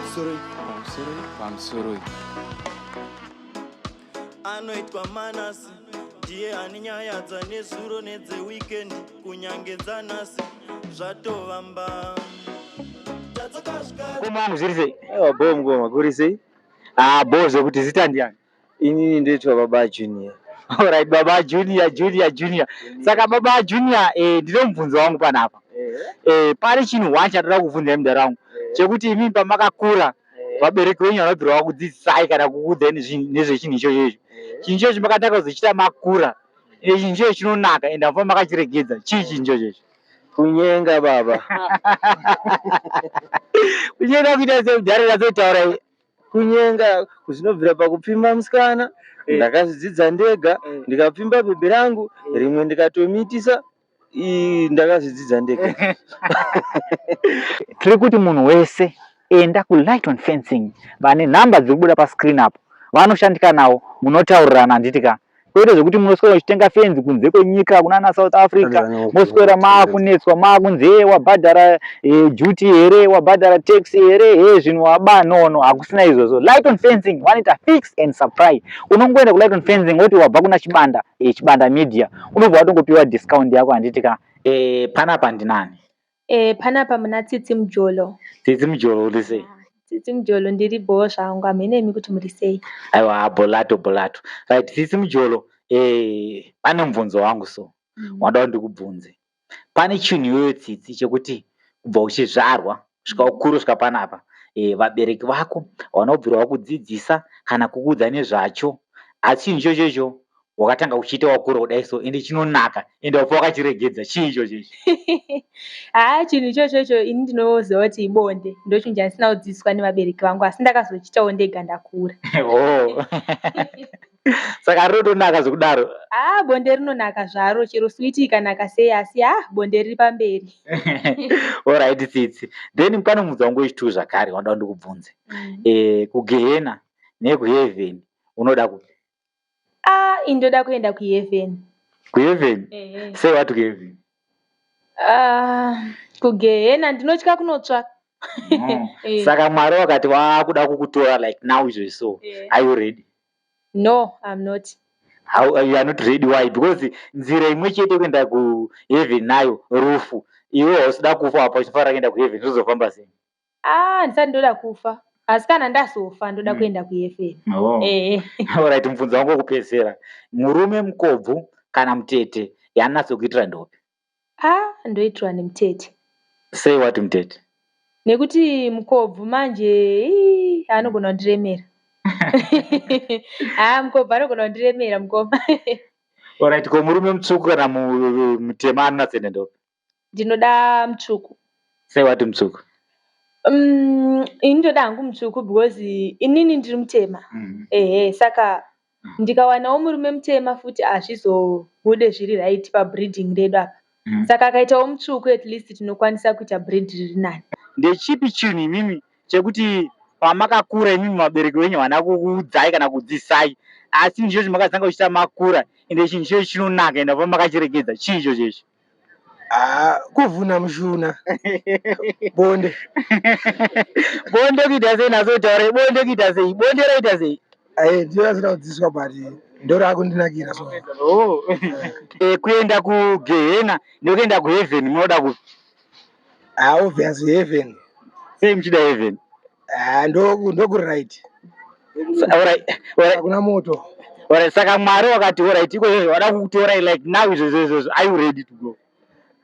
Pamusoroi, pamusoroi, pamusoroi. Anoitwa Manasi ndiye ane nyaya dzanezuro nedzeweekend, kunyange dzanhasi zvatovamba. Tadzoka zvikare. Mukoma wangu, zviri sei? Aiwa, bho mukoma, kuri sei? Ah, bho zvekuti. Zita ndiani? Inini ndoitwa Baba Junior. Alright, Baba Junior, Junior, Junior. Saka Baba Junior, ndine mubvunzo wangu panapa. Pane chinhu one chandoda kubvunza mudhara wangu, chekuti imimi pamakakura, vabereki venyu vanobvira vakudzidzisai kana kukuudzai nezvechinhu ichocho icho. Chinhu ichocho makatanga kuzochiita makura. Chinhu ichocho chinonaka ende hamufa makachiregedza. Chii chinhu ichocho icho? Kunyenga, baba. Kunyenga kuita sei, mudhara? Natsotaura. Kunyenga zvinobvira pakupfimba musikana. Ndakazvidzidza ndega, ndikapfimba bhebhi rangu rimwe, ndikatomitisa. Ndakazvidzidza ndega. Tiri kuti munhu wese enda kuLighton Fencing. Vane nhamba dziri kubuda pascreen apo, vanoshandika nawo, munotaurirana, handiti ka? Kwete zvekuti munoswera uchitenga fenzi kunze kwenyika kunana South Africa, moswera maakunetswa, maakunzi, "He, wabhadhara duty here? Wabhadhara tax here? He, zvinhu waba." No, hakusina izvozvo. Lighton Fencing vanoita fix and supply. Unongoenda kuLighton Fencing woti wabva kuna Chibanda, Chibanda Media, unobva watongopiwa discount yako, handiti ka? Panapa ndinani? Panapa muna Tsitsi Mujolo. Tsitsi Mujolo, uri sei? Tsitsi Mujolo, ndiri bho zvangu, hamhenemi kuti muri sei. Aiwa, bolato, bolato. Right, Tsitsi Mujolo, pane mubvunzo wangu so wada kuti ndikubvunze. Pane chinhu iyoyo, Tsitsi, chekuti kubva uchizvarwa kusvika ukuru, kusvika panapa, vabereki vako vanobvira vakudzidzisa kana kukuudza nezvacho, asi chinhu ichocho icho wakatanga kuchiita wakura kudai so, ende chinonaka, ende wafa wakachiregedza. Chii ichocho icho? Haa, chinhu ichocho icho ini ndinoziva kuti ibonde. Ndo chinhu chandisina kudzidziswa nevabereki vangu, asi ndakazochitawo ndega ndakura. Oh. Saka rinotonaka zvekudaro? Haa, bonde rinonaka zvaro, chero switi ikanaka sei, asi ha, bonde riri pamberi. Alright, Tsitsi, then pane mubvunzo wangu wechitu zvakare wanoda ndikubvunze. Kugehena nekuheaven, unoda kupi? Ah, indoda kuenda kuheaven. Kuheaven? Ehe. Sei wati kuheaven? Ah, kugehena ndinotya kunotsva. Saka Mwari wakati wakuda kukutora like now izvozvi so, are you ready? No, I'm not. How you are not ready? Why? Because nzira imwe chete kuenda kuheaven nayo rufu. Iwe hausida kufa, apa uchifanira kuenda kuheaven, zvozofamba sei? Ah, ndisati ndoda kufa, asi kana ndazofa ndoda kuenda kuheaven. Oh. Ehe. Alright, mubvunzo wangu wekupedzisira: murume mukobvu kana mutete, yaanatsokuitira ndopi? Ah, ndoitirwa nemutete. Sei wati mutete? Nekuti mukobvu manje, ii, anogona kundiremera. Haa, mukobvu anogona kundiremera, mukoma. Alright, ko murume mutsvuku kana mutema, anonatsoenda ndopi? Ndinoda mutsvuku. Sei wati mutsvuku? Ini ndoda hangu mutsvuku because inini ndiri mutema. Ehe, saka ndikawanawo murume mutema futi hazvizobude zviri right pabreeding redu apa. Saka akaitawo mutsvuku, at least tinokwanisa kuita breed riri nani. Ndechipi chinhu imimi chekuti pamakakura imimi vabereki venyu havana kukuudzai kana kudzidzisai, asi chinhu ichocho makazotanga kuchiita makura, ende chinhu ichocho chinonaka, ende pamakachiregedza? Chii ichocho icho? Ah, kuvhuna mushuna, bonde. Bonde kuita sei? Nazotaura bonde kuita sei? Bonde raita sei? Aye, ndiyo rasina kudzidziswa, but ndo rakundinakira so. Oh. Kuenda kugehena nekuenda kuheaven, munoda kupi? Ah, obviously heaven. Sei muchida heaven? Ah, ndokuri right. Alright. Hakuna moto. Alright, saka Mwari wakati, alright, iko izvozvo vada kukutorai like now izvozvo izvozvo, are you ready to go?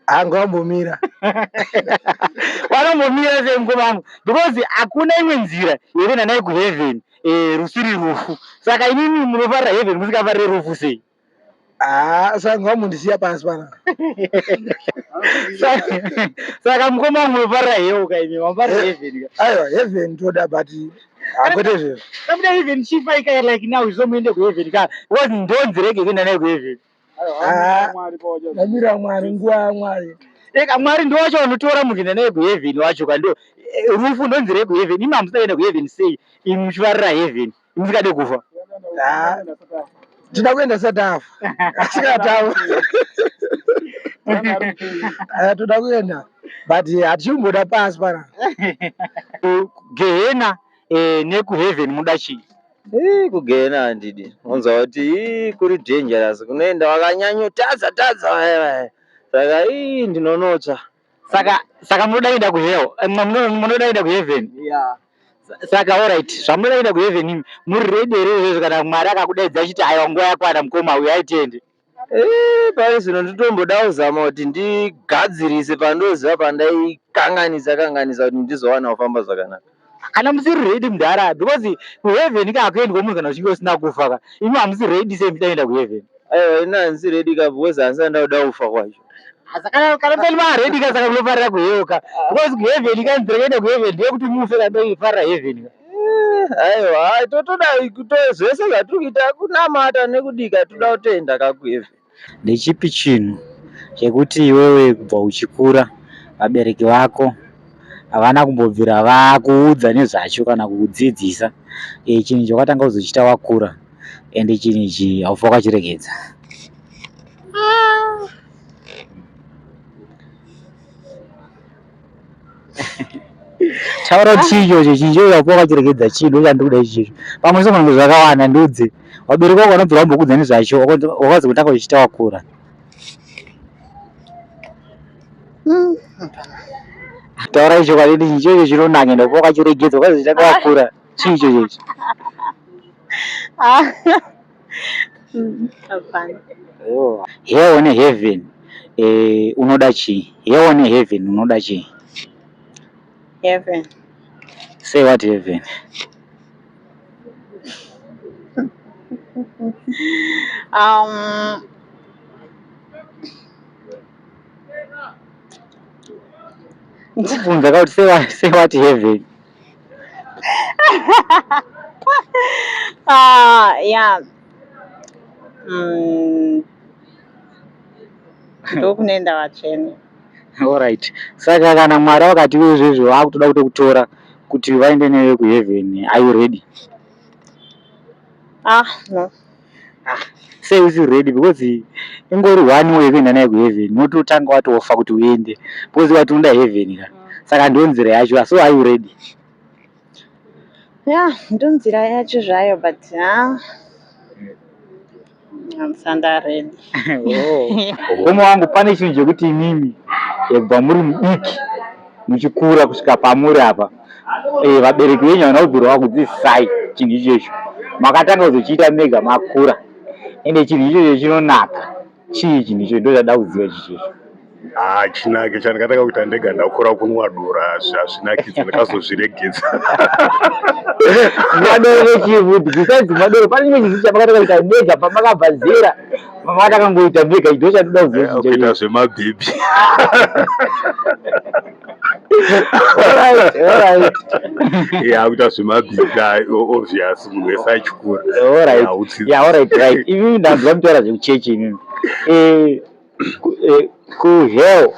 Angambomira. Vanombomira sei, mukoma wangu? Because hakuna imwe nzira yekuenda nayo kuheaven rusiri rufu. Saka imimi munofarira heaven musingafarire rufu sei? Ah, saka ngambondisiya pasi pana. Saka mukoma wangu, munofarira hell ka imi? Mafarira heaven ka? Aiwa, heaven toda, but hakwete izvezvo. Kamuda heaven chifa ika like now izvo muende kuheaven ka, because ndo nzira yega yekuenda nayo kuheaven. Ah, ndamira Mwari, nguva yaMwari. Eka, Mwari ndo wacho vanotora munhu kuenda naye kuheaven wacho ka. Ndo rufu ndo nzira yekuheaven. Imi hamusida kuenda kuheaven sei, imi muchifarira heaven, musingade kufa? Ah, tinoda kuenda satafa, asi kana tafa. Aya toda kuenda but hatichimboda pasi pana. Gehena eh, nekuheaven muda chii? Ii, kugehena handidi. Unonzwa kuti ii kuri dangerous kunoenda wakanyanyotadza tadza vaya vaya. Saka ii ndinonotsva. Saka saka munoda kuenda kuhell, eh, munoda kuenda kuheaven? Yeah. Saka alright, zvamunoda kuenda kuheaven imi muri ready here izvozvo kana Mwari akakudaidza achiti aiwa nguva yakwana mukoma uyai tiende? Eh, pari zvino nditomboda kuzama kuti ndigadzirise pandoziva pandaikanganisa kanganisa kuti ndizowana kufamba zvakanaka. Kana musiri ready mudhara because kuheaven ka hakuendwa munhu kana uchinge usina kufa ka. Imi hamusi ready sei muchida kuenda kuheaven? Aiwa ini handisi ready ka because handisati ndakuda kufa kwacho. Saka kana musati ma ready ka saka munofarira kuhell ka. Because kuheaven ka nzira yekuenda kuheaven ndeyekuti mufe ka ndoifarira heaven ka. Eh, aiwa hai totoda zvese zvatiri kuita kunamata nekudika toda kutoenda ka kuheaven. Ndechipi chinhu chekuti iwewe kubva uchikura vabereki vako havana kumbobvira vakuudza nezvacho kana kukudzidzisa e, chinhu chawakatanga kuzochiita wakura ende chinhu ichi haufa wakachiregedza? Taura kuti chii ichocho, chinhu ichocho haufa wakachiregedza chii, ndo chandiri kuda ichocho. Pamwe sogona kunge zvakawanda, ndiudze. Vabereki vako vanobvira vambokuudza nezvacho wakazotanga kuchiita wakura. Taura chokwadi kuti chinhu ichocho chinonaka ende haufa wakachiregedza wakazochitanga wakura. Chii ichocho ichi? Hapana. Hell neheaven eh, unoda chii? Hell neheaven unoda chii? Heaven. Say what heaven? Ndikubvunza ka kuti say what, say what heaven? Yeah. Ndokunoenda vatsvene. Alright. Saka kana Mwari vakati iwe izvezvo vakutoda kutokutora kuti vaende newe kuheaven, are you ready? Ah, no. Sei usiri ready? Because ingori one way yekuenda naye kuheaven, unototanga watofa kuti uende because wati unoda heaven ka. Saka ndiyo nzira yacho, so are you ready? Yeah, ndo nzira yacho zvayo but ah, handisati ndaready. Mukoma wangu, pane chinhu chekuti imimi kubva muri mudiki muchikura kusvika pamuri apa eh, vabereki venyu havana kubvira vakudzidzisai chinhu ichocho, makatanga kuzochiita mega makura, ende chinhu ichocho chinonaka. Chii chinhu ichocho? Ndo chada kuziva chichocho. Ah, chinake chandakatanga kuita ndega ndakura kunwa doro hazvinakidzi ndakazozviregedza. Kunwa doro nechii futi? Besides kunwa doro pane chimwe chinhu chamakatanga kuita mega pamakabva zera mamakatangoita mega, ndo chandoda kuziva chinhu Kuita chacho. zvemabhebhi. Alright, alright. Ya, kuita zvemabhebhi ah, obvious munhu wese achikura. Alright. Ya, utsi- Yeah, alright, right. Imimi ndanzwa mutaura zvekuchechi imimi. Eh, eh, kuhell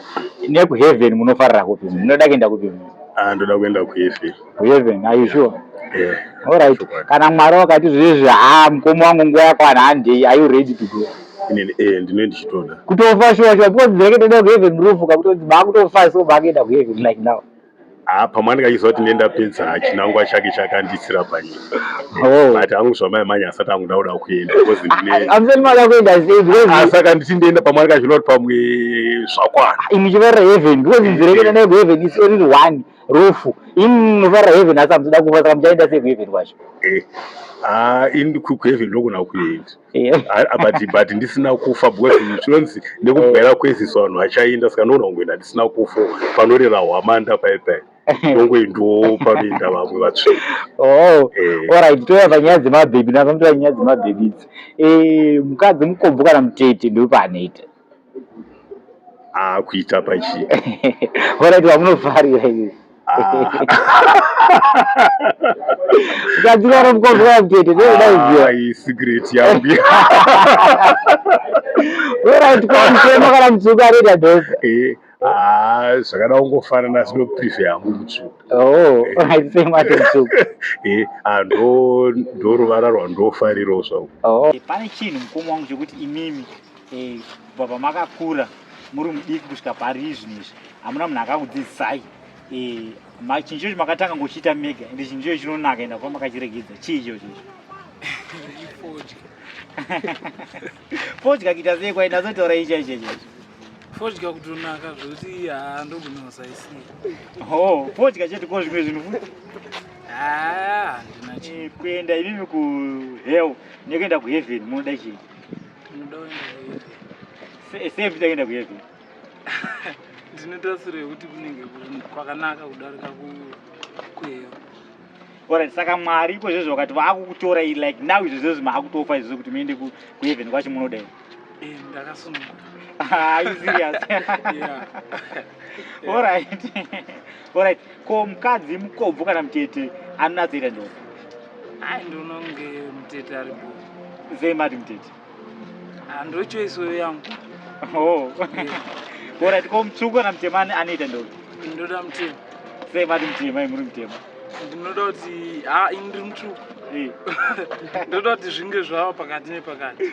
nekuheaven munofarira kupi? Munoda kuenda kupi? Ah, ndoda kuenda kuheaven. Kuheaven, are you sure? Yeah. Alright. Kana Mwari wakati zvezvi, ah, mukoma wangu nguva yakwana handei, are you ready to go? Inini eh ndine ndichitoda. Kutofa sure sure because ndinenge ndoenda kuheaven rufu ka kutonzi makutofa so makuenda kuheaven like now. Ah, pamwe anenge achiziva kuti ndendapedza chinangwa chake chakandiisira panyika. Oh. But hangu zvamai manye asati angu ndakuda kuenda because ndine Hamusati mada kuenda sei because Ah, saka nditi ndienda pamwe anenge achiona kuti pamwe zvakwana. imi muchifarira heaven because nzira yekuenda nayo kuheaven is only one rufu. Imi munofarira heaven asi hamusida kufa saka muchaenda sei kuheaven kwacho? Eh. Ah, ini kuheaven ndogona kuenda. Eh. Ah, but ndisina kufa because zvinonzi nekubwaira kweziso vanhu vachaenda saka ndogona kungoenda ndisina kufa panorira hwamanda pai pai ndongoendawo panoenda vamwe vatsvene. Oh, Eh. alright, touya panyaya dzemabhebhi, ndanga mutora nyaya dzemabhebhi idzi. Eh, mukadzi mukobvu kana mutete ndopaanoita. Ah, kuita pachii. Alright, vamunofarira izvi. Ah. Mukadzi kana mukobvu kana mutete ndokuda kuziva. Ah, isecret yangu. Alright, kwa mutema kana mutsvuku anoita dosa. Eh, ah, zvakada kungofanana asi ndoprefer yangu mutsvuku. Oh, alright, same ati mutsvuku. Eh, ah, ndo ruvara rwandofarirawo zvangu. Oh. Pane chinhu mukoma wangu chekuti imimi eh, kubva pamakakura muri mudiki kusvika pari izvino izvi, hamuna munhu akakudzidzisai. Eh, chinhu ichocho makatanga ngochiita mega, ende chinhu ichocho chinonaka, enda kuva makachiregedza. Chii ichocho icho? Fodya. Fodya kuita sei? Kwai nazotaura icho icho icho. Fodya kutonaka zvekuti handogona kusaisiya. Oh, fodya chete, ko zvimwe zvinhu futi? Haa, handina chi. Eh, kuenda imimi kuhell nekuenda kuheaven, munoda chii? Ndinoda kuenda kuheaven. Sei muchida kuenda kuheaven? Ndine tasiro yekuti kunenge kwakanaka kudarika kuhell. Alright, saka Mwari iko izvozvo vakati vaakukutora, like now izvozvo maakutofa izvozvo, kuti muende kuheaven kwacho, munoda here? Eh, ndakasununguka. Are you serious? Yeah. Alright. Ko mukadzi mukobvu kana mutete anonatsoita ndofa? Ai, ndinoona kunge mutete ari bo. Sei mati mutete? Ndochoiso yangu. Oh. Alright, ko mutsvuku kana mutema anoita ndofa? Ndoda mutema. Sei mati mutema, muri mutema? Ndinoda kuti, ha, ini ndiri mutsvuku. Ndoda kuti zvinge zvava pakati nepakati.